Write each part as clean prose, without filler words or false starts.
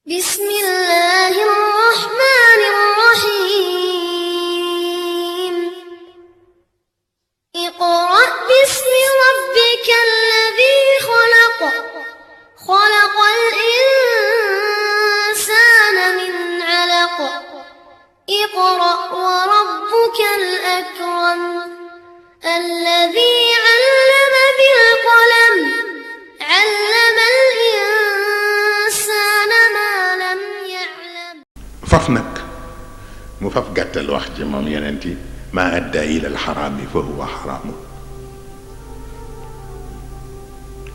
بسم الله الرحمن الرحيم اقرأ باسم ربك الذي خلق خلق الإنسان من علق اقرأ وربك الأكرم الذي علم بالقلم علم الإنسان ما لم يعلم فافنك مفاف قتل واحد جمام يننتي ما أدى إلى الحرام فهو حرام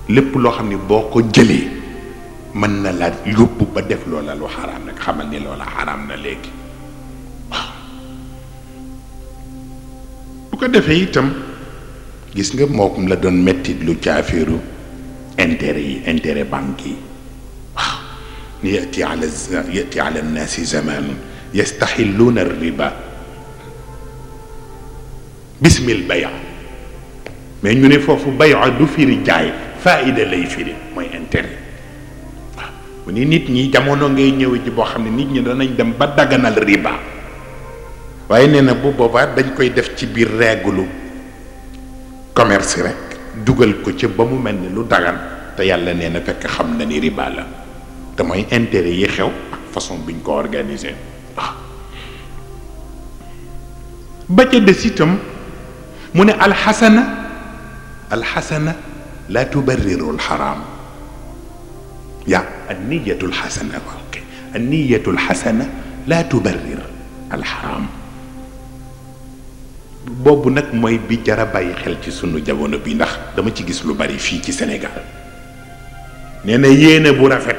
lépp loo xam ne boo ko jëlee mën na la yóbbu ba def loola lu xaraam nag xamal ni loola xaraam na léegi waaw bu ko defee itam gis nga mookum la doon mettit lu caaféeru intérêt yi intérêt banque yi waaw ni yati ala nnaasi zamanun yastaxilluuna riba bismil bay' mais ñu ne foofu bay' du firi jaay faida lay firi mooy intérêt waaw mu ni nit ñi jamono ngay ñëw ji boo xam ne nit ñi danañ dem ba daganal riba waaye nee na bu boobaa dañ koy def ci biir règle commerce rek dugal ko ca ba mu mel ni lu dagan te yàlla nee na fekk xam na ni riba la te mooy intérêt yi xew ak façon biñ ko organiser waaw ba ca des itam mu ne alxasana لا تبرر الحرام يا النية الحسنة النية الحسنة لا تبرر الحرام boobu nag mooy bi jara bàyyi xel ci sunu jamono bi ndax dama ci gis lu bari fii ci Sénégal nee na yéene bu rafet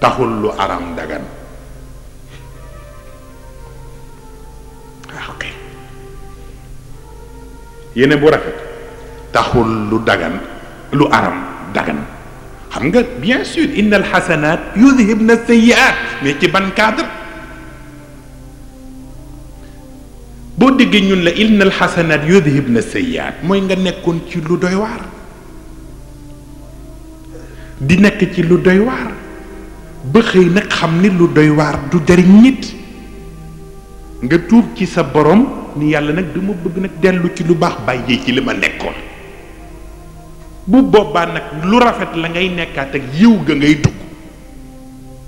taxul lu aram dagan ok yéene bu rafet taxul lu dagan lu aram dagan xam nga bien sûr inna alxasanat yudhibna sayyiat mais ci ban cadre boo déggee ñun la inna alxasanat yudhibna sayyiat mooy nga nekkoon ci lu doy waar di nekk ci lu doy waar ba xëy nag xam ni lu doy waar du jariñ nit nga tuub ci sa borom ni yàlla nag dama bëgg nag dellu ci lu baax bàyyee ci li ma nekkoon bu boobaa nag lu rafet la ngay nekkaat ak yiw ga ngay dugg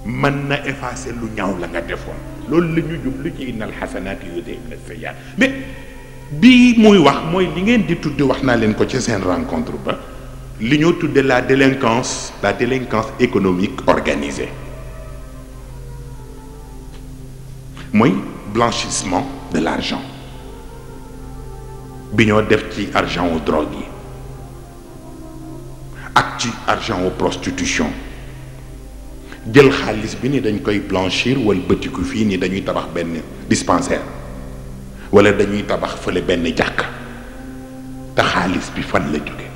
mën na effacer lu ñaaw la nga defoon loolu la ñu jublu ci innal xasanaati yudhibna sayyi'aat mais bii muy wax mooy li ngeen di tudde wax naa leen ko ci seen rencontre ba li ñoo tudde la délinquance économique organisée mooy blanchissement de l'argent bi ñoo def ci argent au drogue yi ak ci argent aux prostitution jël xaalis bi ni dañ koy blanchir wala bëtiku fii ni dañuy tabax benn dispensaire wala dañuy tabax fële benn jàkk te xaalis bi fan la jóge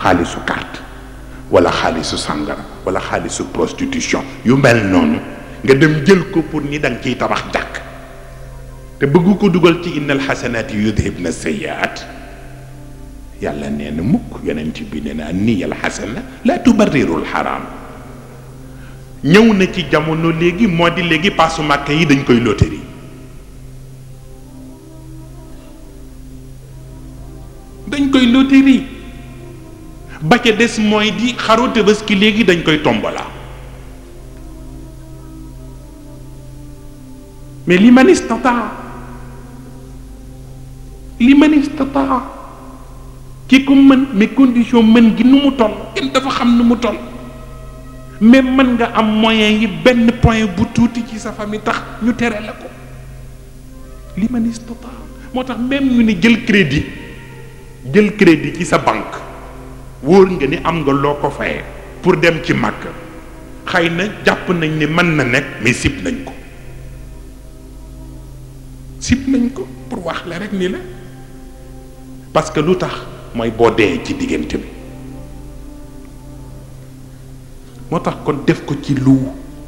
xaalisu carte wala xaalisu sàngara wala xaalisu prostitution yu mel noonu nga dem jël ko pour ni da nga ciy tabax jàkk te bëgg ko dugal ci innal xasanaati yudhibna sayyi'aat yàlla nee na mukk yonent bi nee na niyal xasana la tubarrirul xaraam ñëw na ci jamono léegi moo di léegi paasu màkk yi dañ koy loterie ba ca des mooy di xaru Tabaski léegi dañ koy tombola mais li man istataa ki ko mën mais condition mën gi nu mu toll kenn dafa xam nu mu toll mais mën nga am moyen yi benn point bu tuuti ci sa famille tax ñu tere la ko li man istata moo tax même ñu ne jël crédit ci sa banque wóor nga ni am nga loo ko fayee pour dem ci màkk xëy na jàpp nañ ni mën na nekk mais sib nañ ko pour wax la rek ni la parce que lu tax mooy boo dee ci diggante bi moo tax kon def ko ci lu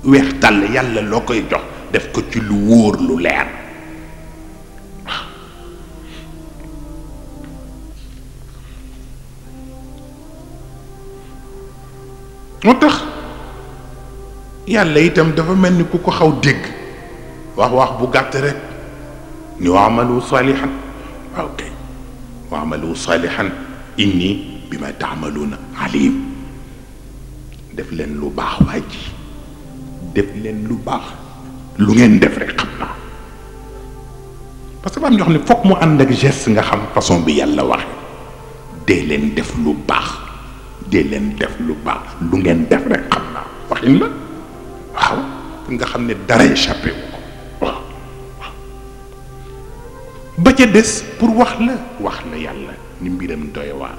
weex tàll yàlla loo koy jox def ko ci lu wóor lu leer waaw moo tax yàlla itam dafa mel ni ku ko xaw dégg wax bu gàtt rek ni waamalu salihan waaw kay waamalu salihan inni bima taamaluuna alim def leen lu baax waa ji def leen lu baax lu ngeen def rek xam naa parce que ba am ñoo xam ne foog mu ànd ak geste nga xam façon bi yàlla waxe dee leen def lu baax dee leen def lu baax lu ngeen def rek xam naa waxin la waaw nga xam ne dara échappé wu ko waaw ba ca des pour wax la yàlla ni mbiram doy waar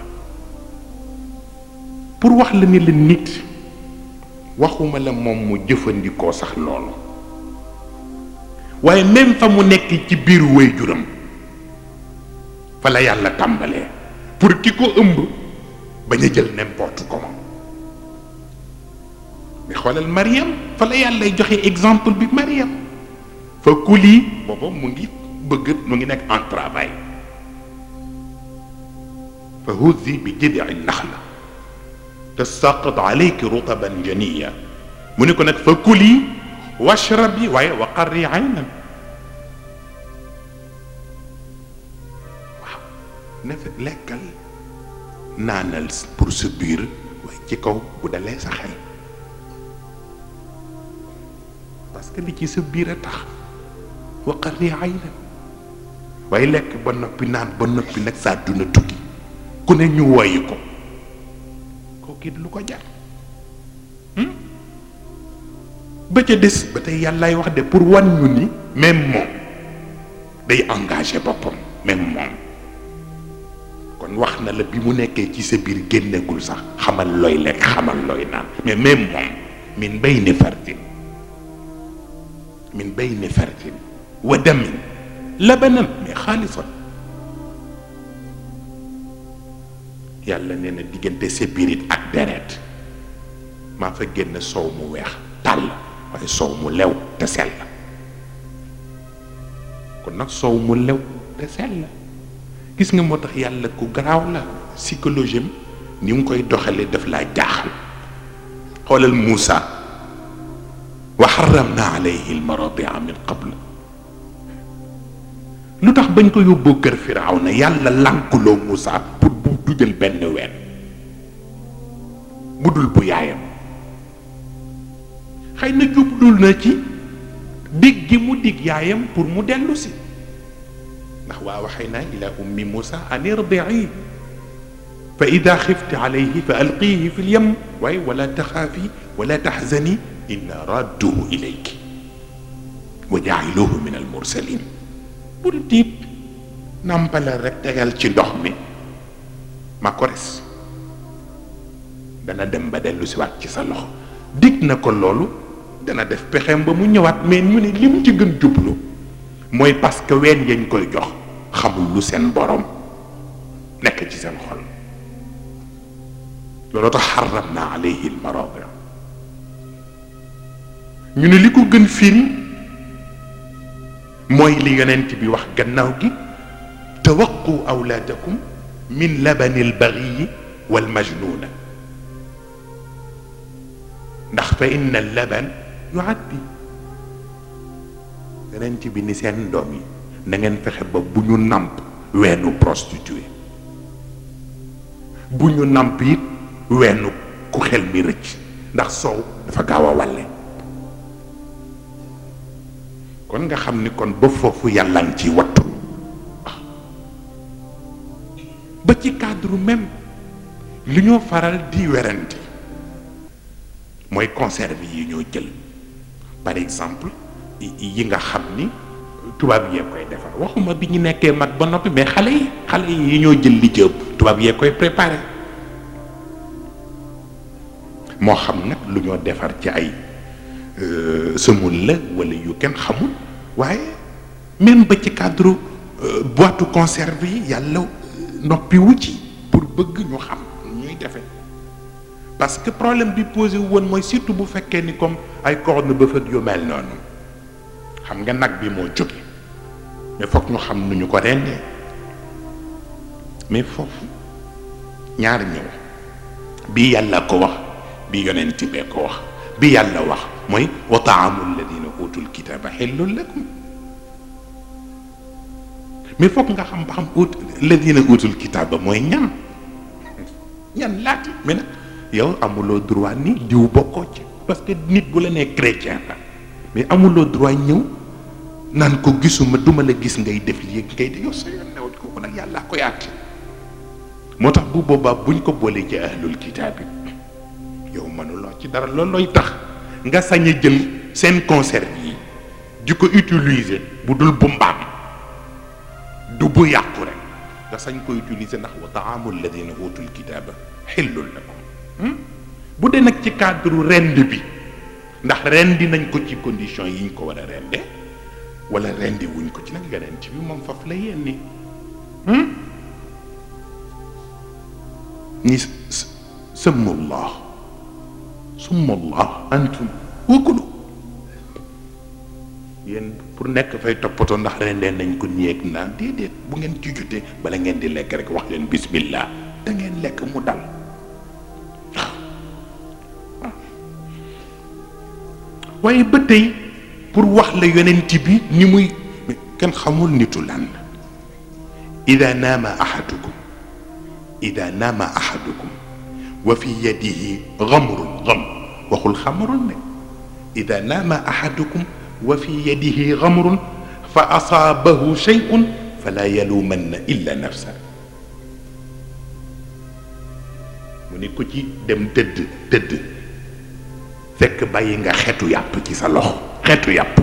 pour wax la ni la nit waxuma la moom mu jëfandikoo sax loolu waaye même fa mu nekk ci biir waajuram fa la yàlla tàmbalee pour ki ko ëmb bañ a jël n'importe comment mais xoolal Mariam fa la yàlla joxe exemple bi Mariam fa kuli booba mu ngi nekk en travail fa huzzi bi jid'i naxla tasaqat alayki rutaban janiya mu ne ko nag fa kuli washrabi waaye wa qarri aynan waaw ne fa lekkal naanal pour sa biir waaye ci kaw bu dalee sa xel parce que li ci sa biir a tax wa qarri aynan waaye lekk ba noppi naan ba noppi nag saa duna tukki ku ne ñu woyi ko kooku lu ko jar ba ca des ba tey yàllaay wax de pour wan ñu ni même moom day engagé boppam même moom kon wax na la bi mu nekkee ci sa biir génnegul sax xamal looy lekk xamal looy naan mais même moom min bayni fartin wa damin labanan mais xaalisan yàlla nee na diggante sa biirit ak deret maa fa génn soow mu weex tàll waaye soow mu lew te sell kon nag soow mu lew te sell gis nga moo tax yàlla ku garaaw la psychologie ni mu koy doxalee daf laa jaaxal xoolal Muusa wa harramna alayhi almaradia min qabl lu tax bañ ko yóbboo kër Firawna yàlla lànkuloo Muusa pour bu du jël benn ween bu dul bu yaayam xëy na jublul na ci dig gi mu dig yaayam pour mu dellu si ndax waa waxaynaa ila ummi Muusa an irdi'i fa ida xifti alayhi fa alqihi fi lyam waaye wala taxaafi wala taxzani inna radduhu ilayki wa jaa'iluhu min almursalin bul tiit nàmpalal rek tegal ci ndox mi ma ko res dana dem ba dellu si waat ci sa loxo dig na ko loolu dana def pexeem ba mu ñëwaat mais ñu ne li mu ci gën jublu mooy parce que ween yañ koy jox xamul lu seen borom nekk ci seen xol loolu tax xarramna alayhi almaradi ñu ne li ko gën firi mooy li yonent bi wax gannaaw gi tawaqu awlaadakum min labani albaghiyi walmajnuna ndax fa inna allaban yuaddi yonent bi ni seen doom yi na ngeen fexe ba bu ñu nàmp weenu prostituée bu ñu nàmp it weenu ku xel mi rëcc ndax soow dafa gaaw a wàlle kon nga xam ni kon ba foofu yàlla ngi ci wattu ba ci cadre même li ñoo faral di werante mooy conserve yi ñoo jël par exemple yi nga xam ni tubaab yee koy defar waxuma bi ñu nekkee mag ba noppi mais xale yi ñoo jël li ci ëpp tubaab yee koy préparé moo xam nag lu ñoo defar ci ay semul la wala yu kenn xamul waaye même ba ci cadre boîte conserve yi yàlla noppi wu ci pour bëgg ñu xam ñuy defee parce que problème bi posé woon mooy surtout bu fekkee ni comme ay corne-bœuf ak yu mel noonu xam nga nag bi moo jóge mais foog ñu xam nu ñu ko rendee mais foofu ñaar ñëw bii yàlla ko wax bii yonent bee ko wax bi yàlla wax mooy wa taamu alladina utul kitaba xillun lakum mais foog nga xam ba xam alladina utul kitaba mooy ñan laati mais nag yow amuloo droit ni diw bokkoo ci parce que nit bu la nee chrétien la mais amuloo droit ñëw naan ko gisuma duma la gis ngay def lii ngay de yow sa yoon newut kooku nag yàlla koy àtte moo tax bu boobaa buñ ko boolee ci ahlul kitaab bi yow mënuloo ci dara loolooy tax nga sañ a jël seen conserve yi di ko utiliser bu dul bu mbaam du bu yàqu rek nga sañ ko utiliser ndax wa taamu alladina utul kitaaba xillul lakum bu dee nag ci cadre rend bi ndax rendi nañ ko ci condition yi ñu ko war a rende wala rendi wuñ ko ci nag yonent bi moom faf la yenni ni sumullah antum wakulu yéen pour nekk fay toppatoo ndax rendee nañ ko ñeeg naan déedéet bu ngeen ci jotee bala ngeen di lekk rek wax leen bismillah da ngeen lekk mu dal waaye ba tey pour wax la yonent bi ni muy kenn xamul nitu lan la ida naama ahadukum wa fi yadihi gamrun waxul xamarun ne ida naama ahadukum wa fi yadihi gamrun fa asaabahu shay'un fala yalumanna illa nafsa mu ni ko ci dem tëdd fekk bàyyi nga xetu yàpp ci sa loxo xetu yàpp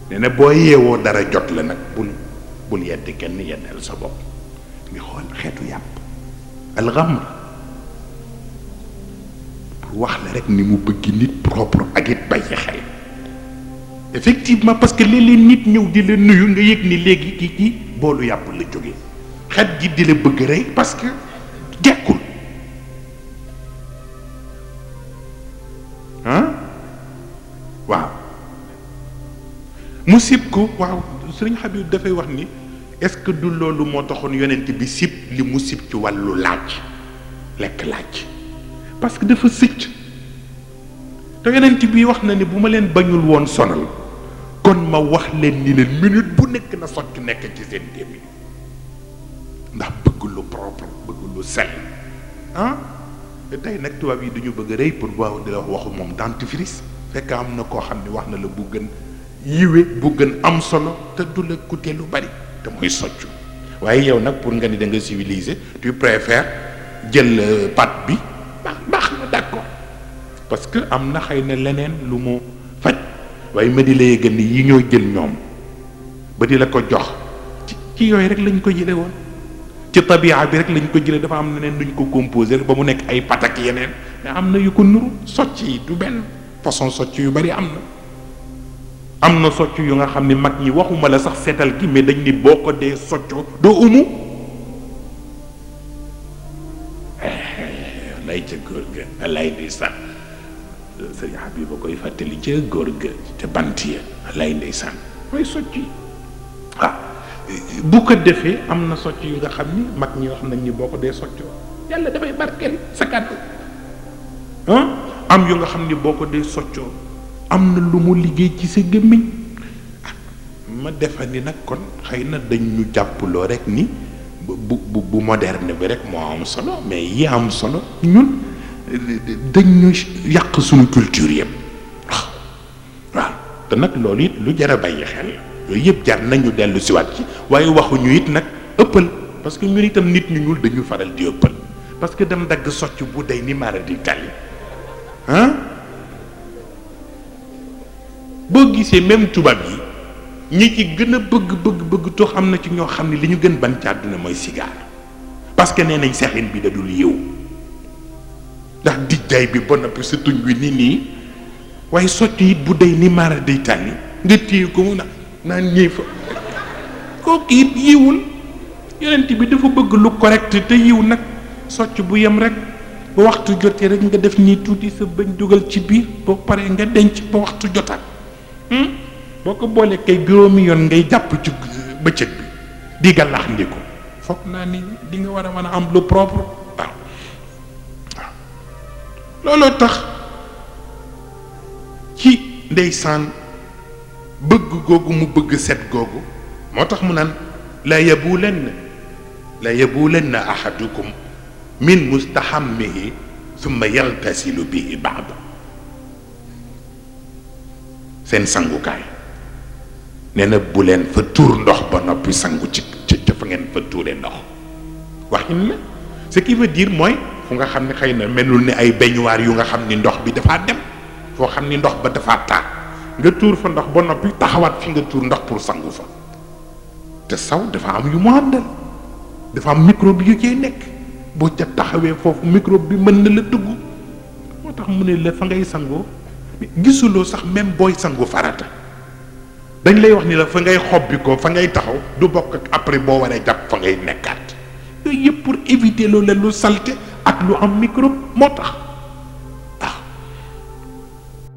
nee na boo yeewoo dara jot la nag bul yedd kenn yeddal sa bopp nga xool xetu yàpp alxamr pour wax la rek ni mu bëgg nit propre ak it bàyyi xel effectivement parce que léeg-léeg nit ñëw di la nuyu nga yëg ni léegi kii boolu yàpp la jógee xet gi di la bëgg rey parce que jekkul waaw mu sib ko waaw sëriñ Habib dafay wax ni est-ce que du loolu moo taxoon yonent bi sib li mu sib ci wàllu laaj lekk laaj parce que dafa sëcc te yonent bi wax na ni bu ma leen bañul woon sonal kon ma wax leen ni leen minute bu nekk na socc nekk ci seen gémmiñ ndax bëgg lu propre bëgg lu sell tey nag tubaab yi duñu bëgg a rëy pour waaw di la waxu moom dentifrice fekk am na koo xam ne wax na la bu gën yiwe bu gën am solo te du la coûter lu bari te mooy soccu waaye yow nag pour nga ni da nga civilisé tu préfères jël pâte bi baax na d'accord parce que am na xëy na leneen lu mu faj waaye ma di la yëgal ni yi ñoo jël ñoom ba di la ko jox ci yooyu rek lañ ko jële woon ci tabia bi rek lañ ko jële dafa am leneen luñ ko composé rek ba mu nekk ay pat ak yeneen mais am na yu ko nuru socc yi du benn façon socc yu bari am na socc yu nga xam ni mag ñi waxuma la sax seetal gi mais dañ ni boo ko dee soccoo doo umu lay ca góor ga lay ndeysaan sëriñ Habib ba koy fàttali ca góor ga ca bant ya lay ndeysaan mooy socc yi bu ko defee am na socc yu nga xam ni mag ñi wax nañ ni boo ko dee soccoo yàlla dafay barkeel sa kàddu am yu nga xam ni boo ko dee soccoo am na lu mu liggéey ci sa gémmiñ ma defa ni nag kon xëy na dañ ñu jàppaloo rek ni bu moderne bi rek moo am solo mais yi am solo ñun dañ ñu yàq suñu culture yëpp waaw te nag loolu it lu jar a bàyyi xel la yooyu yëpp jar nañu dellu siwaat ci waaye waxuñu it nag ëppal parce que ñun itam nit ñu ñuul dañu faral di ëppal parce que dem dagg socc bu day ni mara di tali boo gisee même tubaab yi ñi ci gën a bëgg toox am na ci ñoo xam ne li ñu gën ban ci àdduna mooy cigare parce que nee nañ sexin bi da dul yiw ndax dijjaay bi ba noppi sa tuñ wi nii waaye socc it bu day ni mara di tali nga téye ko mu naan ñëw fa kooku it yiwul yonent bi dafa bëgg lu correct te yiw nag socc bu yem rek ba waxtu jotee rek nga def nii tuuti sa bëñ dugal ci biir boo paree nga denc ba waxtu jotaat boo ko boolee kay juróomi yoon ngay jàpp ci bëccëg bi di gàllax ndiko foog naa ni di nga war a mën a am lu propre waaw looloo tax ndeysaan bëgg googu mu bëgg set googu moo tax mu naan la yabulanna ahadukum min mustahammihi thumma yaghtasilu bihi ba'da seen sangukaay nee na bu leen fa tuur ndox ba noppi sangu ci fa ngeen fa tuure ndox waxin la ce qui veut dire mooy fu nga xam ne xëy na melul ni ay baignoire yu nga xam ni ndox bi dafa dem foo xam ni ndox ba dafa taa nga tuur fa ndox ba noppi taxawaat fi nga tuur ndox pour sangu fa te saw dafa am yu mu àndal dafa am microbe yu cay nekk boo ca taxawee foofu microbe bi mën na la dugg moo tax mu ne la fa ngay sangoo gisuloo sax même booy sangu farata dañ lay wax ni la fa ngay xobbi ko fa ngay taxaw du bokk ak après boo waree jàpp fa ngay nekkaat yooyu yëpp pour éviter loolu la lu salte ak lu am microbe moo tax